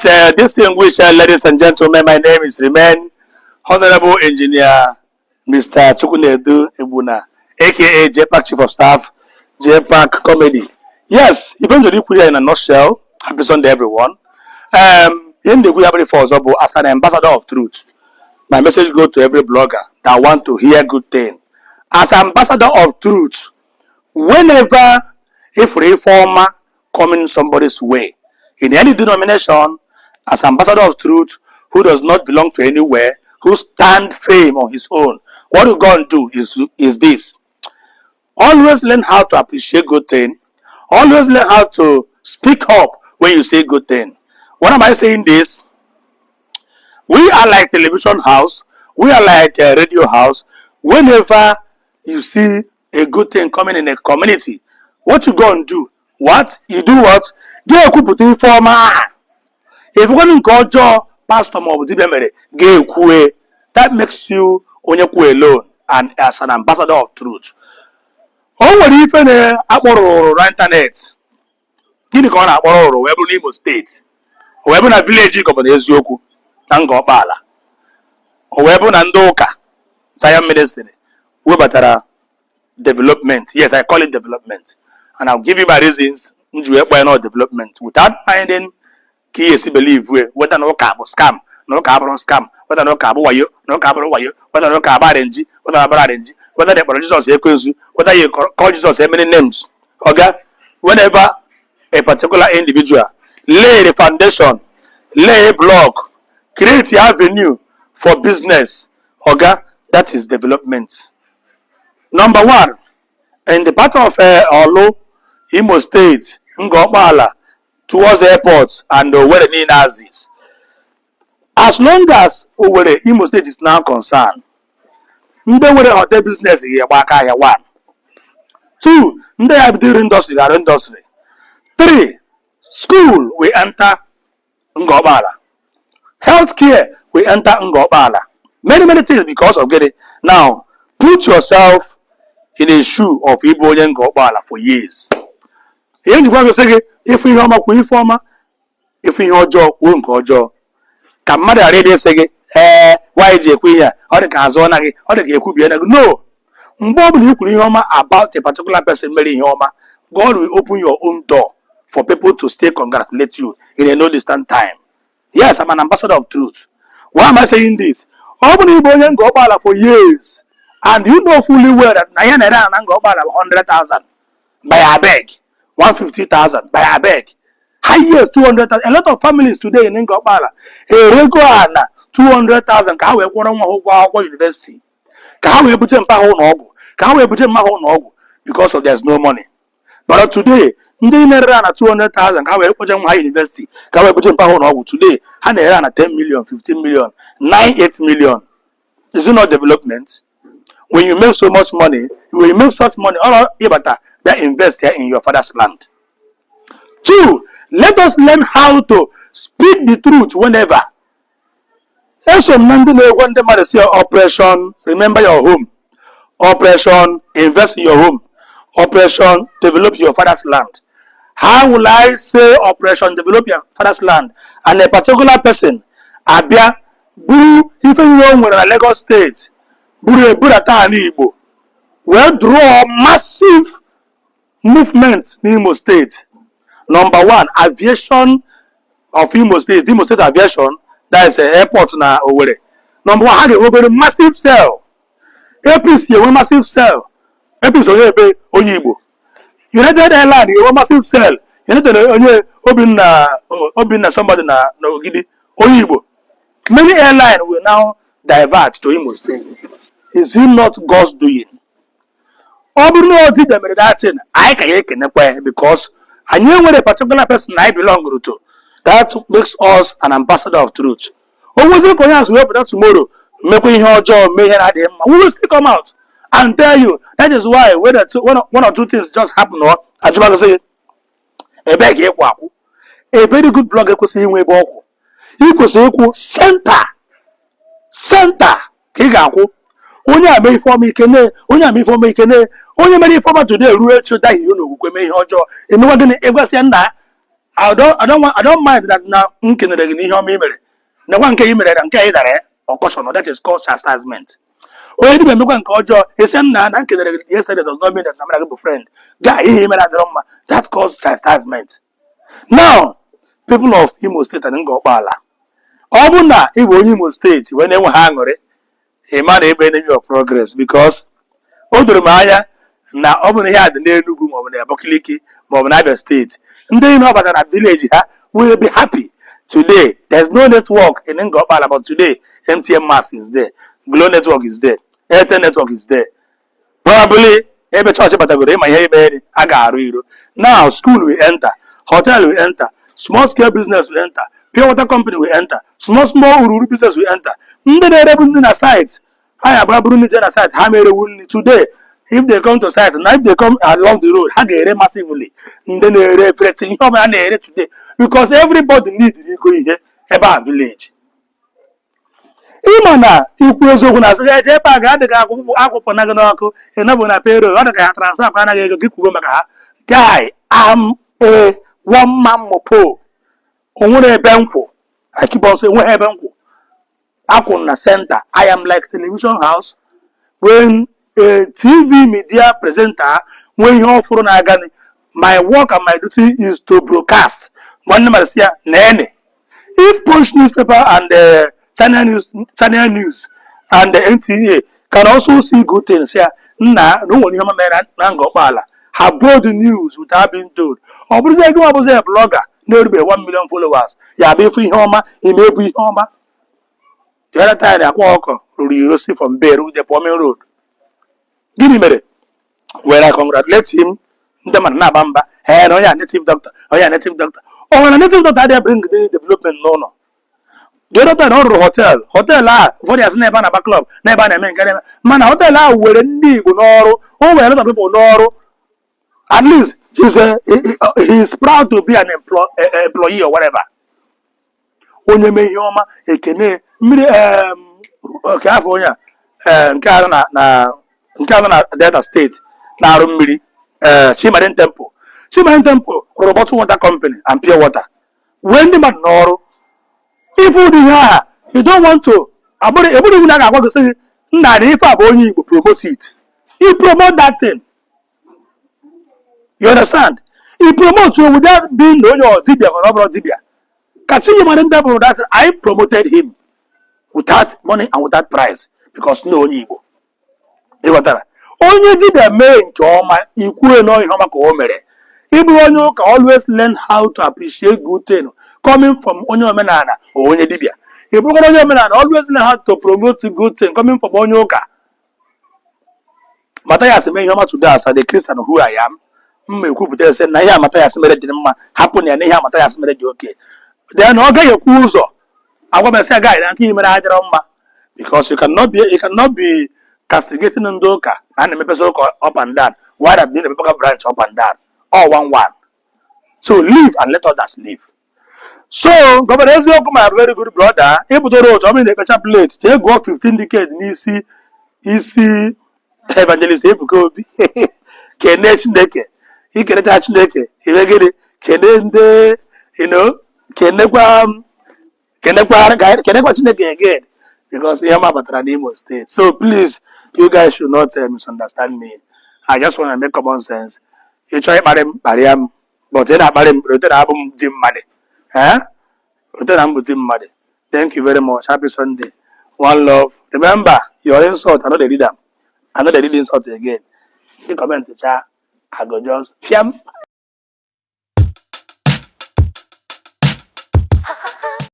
Yes, distinguished ladies and gentlemen, my name is remain Honorable Engineer Mr. Chukwunedu Egbuna, aka JPAC Chief of Staff, JPAC Comedy. Yes, even though you in a nutshell, happy Sunday, everyone. Ihe m na-ekwu ya bụrụ ife ọzọ bụ, as an ambassador of truth, my message go to every blogger that want to hear good thing. As ambassador of truth, whenever if reformer coming somebody's way in any denomination, as ambassador of truth who does not belong to anywhere, who stand firm on his own, what you gonna do is this: always learn how to appreciate good thing. Always learn how to speak up when you say good thing. What am I saying this? We are like television house, we are like a radio house. Whenever you see a good thing coming in a community, what you gonna do? What you do? What ga-ekwupụta ife ọma aha efukwanụ nke ọjọọ pastọ maọbụ dibịa mere ga-ekwue. That makes you onye kwu alone and as an ambassador of truth. O nwere ife na-akpọrọ ụrụ n'ịntanetị. Gịnị ka ọ na-akpọrọ ụrụ? Wee bụrụ n'Imo Steeti, o wee bụ na village Governor Eziokwu na Ngor Okpala, o wee bụ na ndị ụka Zion Ministry webatara development. Yes, I call it development, and I'll give you my reasons m ji wee kpọọ ya nọ development without finding ka ihe esi believe we whether na ụka bụ scam, na ụka abụrụ scam, whether na ụka abụ wayo, na ụka abụrụ wayo, whether na ụka abụ arrange, whether na abụrụ arrange, whether na kpọrọ Jizọs ekwensu, whether you call Jesus many names. Oga, whenever a particular individual lay the foundation, lay a block, create avenue for business, oga, that is development. Number one, in the part of Orlu, Imo State, Ngor Okpala, towards airport and Owerri niile axis. As long as Owerri, Imo State is now concerned, ndị nwere hotel business ga-agba aka ahịa. One, two, ndị ya bidoro industry gara industry. Three, school will enter Ngor Okpala, healthcare will enter Ngor Okpala, many many things because of gịnị? Now put yourself in a shoe of ịbụ onye Ngor Okpala for years. Ihe njikwa gosi gị, ịfụ ihe ọma, kwuo ife ọma, ịfụ ihe ọjọọ, kwuo nke ọjọọ, ka mmadụ ghara ịdị sị gị, "Ee, nwaanyị ji ekwu ihe a, ọ dị ka azụ na gị, ọ dị ka ekwubie na gị." No, mgbe ọ bụla i kwuru ihe ọma about a particular person mere ihe ọma, God will open your own door for people to still congratulate you in a no distant time. Yes, I'm an ambassador of truth. Why am I saying this? Ọ bụrụ ịbụ onye Ngor Okpala for years and you know fully well that na ihe na-ere na Ngor Okpala bụ 100,000 by abeg, 150,000 by abeg, highest 200,000. A lot of families today in Ngor Okpala erego ana 200,000 ka ha wee kwụọrọ nwa ha ụgwọ akwụkwọ university, ka ha wee bute mpa ha ụlọ ọgwụ, ka ha wee bute mma ha ụlọ ọgwụ, because of there's no money. But today, ndị na-ere ana 200,000 ka ha wee kpoje nwa ha university, ka ha wee bute mpa ha ụlọ ọgwụ, today ha na-ere ana 10 million, 15 million, 9, 8 million. Is it not development? When you make so much money, when you make such money, all ịbata bịa invest here in your father's land. Two, let us learn how to speak the truth. Whenever eso m na ndị na-egwe ndị mmadụ si Operation Remember Your Home, Operation Invest in Your Home, Operation Develop Your Father's Land. How will I say Operation Develop Your Father's Land and a particular person abịa buru ife niile o nwere na Lagos State, buru ebudata ala Igbo, wee draw massive movement n'Imo State? Number one, aviation of Imo State, Imo State Aviation, that is airport na Owerri. Number one, ha ga-enwegoro massive sale. APC enwe massive sale. APC onye ebe? Onye Igbo. United Airlines enwe massive sale. United onye Obinna, Obinna somebody na Ogidi, onye Igbo. Many airlines will now divert to Imo State. Is it not God's doing? Ọ bụrụ na odibia mere that thing, anyị ka ya ekenekwa ya, because anyị enwere particular person anyị belong to that makes us an ambassador of truth. O nwezi ka onye azụ wepụta tomorrow mekwa ihe ọjọọ, mee ihe na-adịghị mma, we will still come out and tell you. That is why when one or two things just happen, or ajụbagosi ebee ka ịkwụ akwụ. A very good blog ekwesịghị inwe ebe ọkwụ. Ị kwesịrị ịkwụ center center ka ị ga-akwụ. Onye ama ife ọma ikene, onye ama ife ọma ikene, onye mere ife ọma today ruo echi dahie n'okwukwe, mee ihe ọjọọ, emekwa gịnị? Ịgwasịa nna I don't mind that na m kenere gị n'ihe ọma i mere, nakwa nke i mere na nke ị dara ya ọkọshọn. That is called chastisement. Onye dibịa emekwa nke ọjọọ, esi nna na nkelere gị yesterday does not mean that na mụ na gị bụ friend. Gaa, ihe i mere adịrọ mma. That calls chastisement. Now, people of Imo State and Ngor Okpala, ọ bụ na ị bụ onye Imo State wee na-enwe ha aṅụrị, ị ma na ebe enemy of progress, because o doro m anya na ọ bụ na ihe a dị n'Enugu, maọbụ na Abakaliki, maọbụ na Abia State, ndị niile ọ batara na village ha will be happy. Today there's no network in Ngor Okpala, but today MTN mast is there, Glo network is there, Airtel network is there. Probably ebe chọọchị batagoro, ịma ihe ime a ga-arụ iro. Now school will enter, hotel will enter, small scale business will enter, pure water company will enter, small small ururu business will enter. Ndị na-erebu nri na site ha ya abụrụ bụrụ ndị je na site ha ma-erewu nri. Today if they come to site na if they come along the road, ha ga-ere massively. Ndị na-ere everything, ihe ọbụla na-ere today, because everybody need igo ihe ebe a village. Ịma na ikwu eziokwu na asị eje ebe a ga-adị ka akwụkwọ na gị n'ọkụ, ịnọbụ na payroll, ọ dị ka ya transfer akwa anaghị ego gị kwugo maka ha. Guy, am a one man mopo. O nwere ebe nkwụ. I keep on saying, enweghị ebe nkwụ akwụ na center. I am like television house. When a TV media presenter nwee ihe ọfụrụ na-aga, my work and my duty is to broadcast. Nwanne m asị ya na if Punch newspaper and Channel News and the NTA can also see good things here, nna na o nwere ihe ọma mere na Ngor Okpala, ha broke the news without being told. Ọ bụrụzie gị nwa bụzie blogger na-erubeghị 1 million followers, ya bụ ịfụ ihe ọma, ime ebu ihe ọma. The other time Akwa Ọkọ ruru iro si from Beru the Plumbing Road, gịnị mere? Were I congratulate him. Ndị mmadụ na-aba mba, ee, na onye a native doctor, onye a native doctor. O nwere native doctor adịghị bring the development n'ụlọ. The other time ọ rụrụ hotel, hotel a ụfọdụ asị na ebe a na-agba club, na ebe a na-eme nke na-eme, mana hotel ahụ were ndị Igbo n'ọrụ, o were a lot of people n'ọrụ. At least he's proud to be an employee or whatever. Onye mee ihe ọma, ekene mmiri nke afọ onye a, nke a na nke a nọ na Delta State na-arụ mmiri, Chimarin Temple. Chimarin Temple rụrụ bottle water company and pure water, wee ndị mmadụ n'ọrụ. Ife ụdị ihe aha, you don't want to abụrụ ebụrụ iwu na a ga-agwa gị, sị gị, nna, na ife a bụ onye Igbo, promote it. You promote that thing, you understand? You promote you without being na onye ọ dibịa ọ bụrụ dibịa ka Chimarin Temple. That I promoted him without money and without price because na onye Igbo. Ịghọtara? Onye dibịa mee nke ọma, ikwue na ihe ọma ka o mere. Ịbụ onye ụka, always learn how to appreciate good thing coming from onye omenala or onye dibịa. Ị bụrụkwara onye omenala, always learn how to promote good thing coming from onye ụka. Mathias mee ihe ọma today, as a Christian who I am, m ekwupụta sị na ihe a Mathias mere dị mma, hapụ na ya na ihe a Mathias mere dị oke. Then ọ gaghị ekwu ụzọ agwa m sị agaghị na nke i mere adịrọ mma, because you cannot be castigating ndị ụka na a na-emepesa ụka up and down while that na-emepe branch up and down, all one one. So live and let others live. So Governor Eziokwu, my very good brother, ịpụtara otu ọ bụrụ na ekpecha plate jee gụọ 15 decade n'isi isi Evangelist Ebuka Obi, kene Chineke. Ikenecha Chineke, ime gịnị? Kene ndị kenekwa kenekwa kenekwa Chineke again, because ihe ọma batara n'Imo State. So please, you guys should not misunderstand me. I just want to make common sense. Ị chọọ ịkparị m, kparịa m, but ị na-akparị m, rute na abụ m di mmadụ, eh, rute na m bụ di mmadụ. Thank you very much. Happy Sunday. One love. Remember your insult, I no dey read am. I no dey read insult again. You comment cha, I go just fiam.